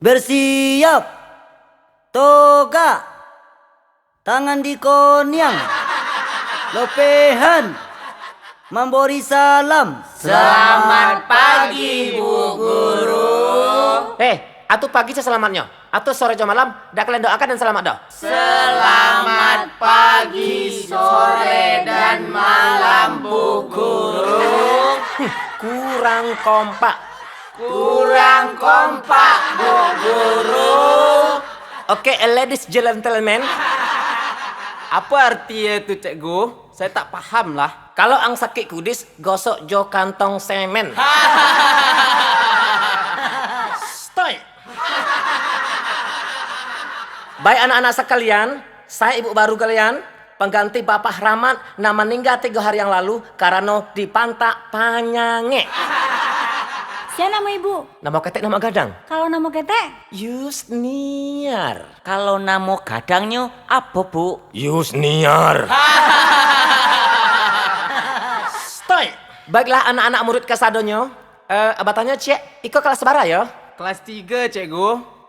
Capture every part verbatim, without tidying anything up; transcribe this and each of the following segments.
Bersiap. Togak. Tangan di koniang. Lopehan. Mambori salam. Selamat pagi, Bu Guru. Eh, atu pagi se salamatnyo. Atu sore jo malam, dak kalian doakan dan salamat doh? Selamat pagi, sore, dan malam, Bu Guru. Kurang kompak. Kurang kompak, Bu Guru. Oke, ladies gentlemen. Apa arti itu, Cikgu? Saya tak paham lah. Kalau ang sakik kudis, gosok jo kantong semen. Stoi. Baik anak-anak sakalian, saya ibu baru kalian, pangganti Bapak Rahmat nan maningga tigo hari yang lalu karano dipantak panyangek. Sia namo ibu? Namo ketek, namo gadang. Kalau namo ketek? Yusniar. Kalau namo gadangnyo apo, Bu? Yusniar. Stoi. Baiklah anak-anak murid kasadonyo. Eh, batanyo ciek, iko kelas bara yo? Kelas tigo, Cikgu.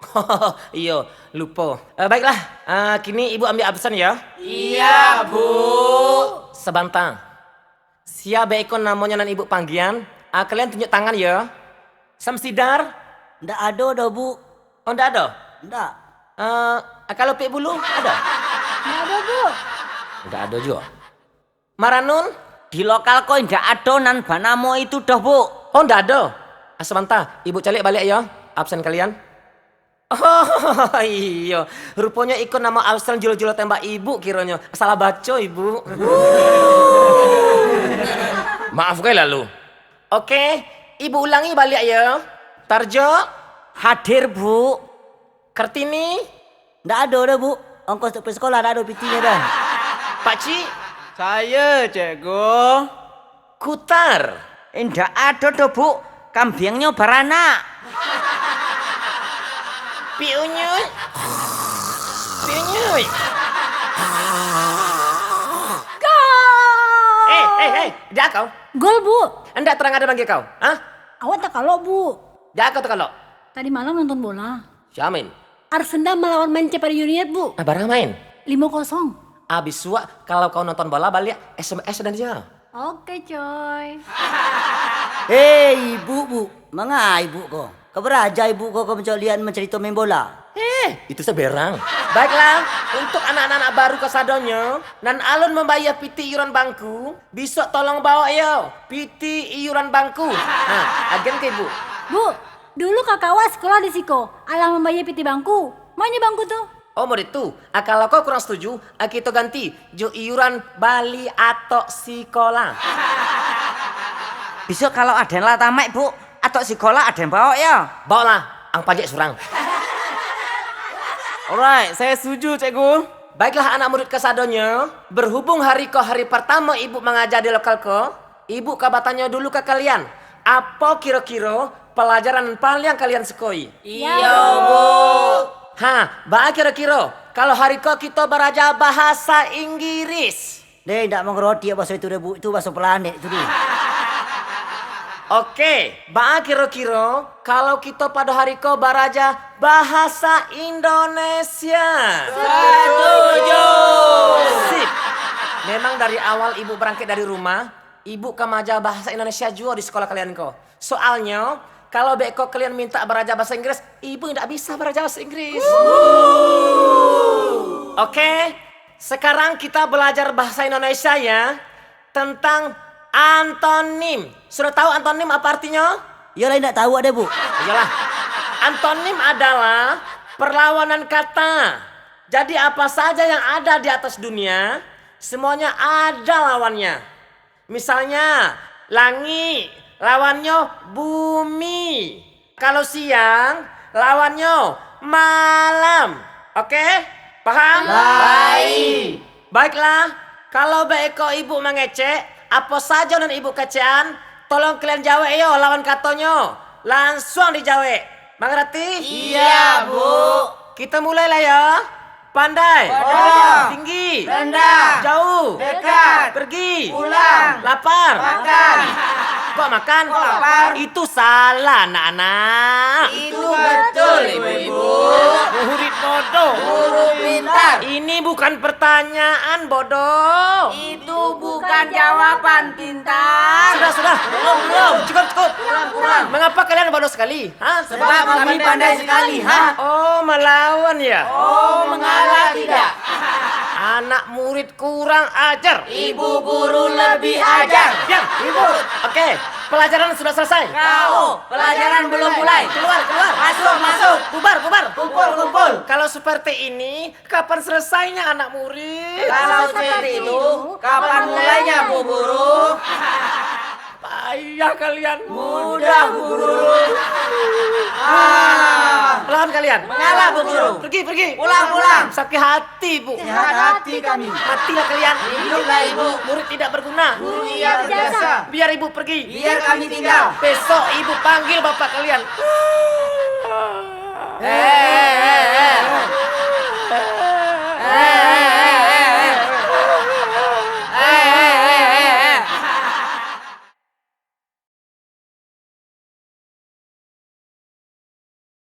Iyo, lupo. Eh, baiklah, eh, kini ibu ambiak absen yo. Iya, Bu. Sabanta. Sia beko namonyo nan ibu panggian? Ah, kalian tunjuk tangan yo. Samsidar? Ndak ado doh, Bu. Oh, ndak ado? Ndak. Eh, kalau Pik Bulu, ado? Ndak ado, Bu. Ndak ado juo. Maranun? Di lokal ko indak ado nan banamo itu doh, Bu. Oh, ndak ado. Ah, sabanta, ibu caliak baliak yo, absen kalian. Oh, iyo. Ruponyo iko namo absen julo-julo tembak ibu kironyo. Salah baco ibu. Maaf gai lalu. Oke, ibu ulangi baliak yo. Tarjo? Hadir, Bu. Kartini? Ndak ado doh, Bu. Ongkos untuak pai sekolah ndak ado pitinyo doh. Pakcik? Saya, Cikgu. Kutar? Indak ado doh, Bu. Kambiangnyo baranak. Piunyuik. Piunyuik. Gol! Eh, eh, eh, dak kau? Gol, Bu. Ndak tarang ado manggil kau, ha? Awak takalok, Bu. Dak kau takalok? Tadi malam nonton bola. Sia main? Arsenal malawan Manchester United, Bu. Ah, bara main? Limo kosong. Ah, bisuak kalau kau nonton bola baliak, S M S-an jo. Oke, coy. Hei, ibu, Bu. Manga ibu ko? Ka baraja ibu ko, ko mancaliak mancarito main bola? Eh, itu saberang. Baiklah, untuk anak-anak baru kasadonyo, nan alun mambayia pitih iuran bangku, bisuak tolong baok yo pitih iuran bangku. Nah, agian ka ibu. Bu, dulu kakak awak sikolah di siko, alah mambayia pitih bangku. Ma nyo bangku tu? Oh, model tu. Ah, kalau kau kurang setuju, ah, kito ganti jo iuran bali atok sikolah. Bisuak kalau aden lah tamaik, Bu, atok sikolah aden baok yo? Baoklah, ang pajak surang. Alright, saya setuju, Cikgu. Baiklah, anak murid kasadonyo, berhubung hari ko hari partamo ibu mangaja di lokal ko, ibu ka batanyo dulu ka kalian, apo kiro-kiro palajaran nan paliang kalian sukoi? Iyo, Bu. Ha, baa kiro-kiro, kalau hari ko kito baraja bahasa Inggris? Deh, indak mangaroti bahaso itu deh, Bu. Itu bahaso planet itu deh. Oke, baa kiro-kiro kalau kito pado hari ko baraja bahasa Indonesia? Setuju. Sip. Memang dari awal ibu barangkek dari rumah, ibu ka maaja bahasa Indonesia juo di sikolah kalian ko. Soalnyo, kalau beko kalian mintak baraja bahasa Inggris, ibu indak bisa baraja bahasa Inggris. Oke, sekarang kita belajar bahasa Indonesia ya, tentang antonim. Sudah tahu antonim apa artinya? Iyolah, indak tahu ade, Bu. Iyalah. Antonim adalah perlawanan kata. Jadi apa saja yang ada di atas dunia, semuanya ada lawannya. Misalnya, langik, lawannyo bumi. Kalau siang, lawannyo malam. Oke? Paham? Lai. Baiklah, kalau baiko ibu mangecek, apo sajo nan ibu kecekan, tolong kalian jawek yo lawan katonyo. Langsuang dijawek. Mangarati? Iya, Bu. Kita mulailah yo. Pandai. Bodoh. Tinggi. Rendah. Jauh. Dekat. Pergi. Pulang. Lapar. Makan. Kok makan? Kok lapar? Itu salah, anak-anak. Itu betul, ibu-ibu. Murid bodoh. Guru pintar. Ini bukan pertanyaan, bodoh. Itu bukan jawaban, pintar. Sudah, sudah. Belum, belum. Cukup, cukup. Kurang, kurang. Mengapa kalian bodoh sekali? Ha? Sebab kami pandai sekali, ha? Oh, melawan ya? Oh, mengalah tidak? Anak murid kurang ajar. Ibu guru lebih ajar. Diam. Ribut. Oke, pelajaran sudah selesai. K O, pelajaran belum mulai. Keluar, keluar. Masuk, masuk. Bubar, bubar. Kumpul, kumpul. Kalau seperti ini, kapan selesainya anak murid? Kalau seperti itu, kapan mulainya, Bu Guru? Payah kalian. Mudah, Bu Guru. Ah. Lawan kalian. Mengalah, Bu Guru. Pergi, pergi. Pulang, pulang. Sakit hati, Bu. Sehat hati kami. Matilah kalian. Hiduplah Ibu. Murid tidak berguna. Guru iya berjasa. Biar Ibu pergi. Biar kami tinggal. Besok Ibu panggil bapak kalian. Eh,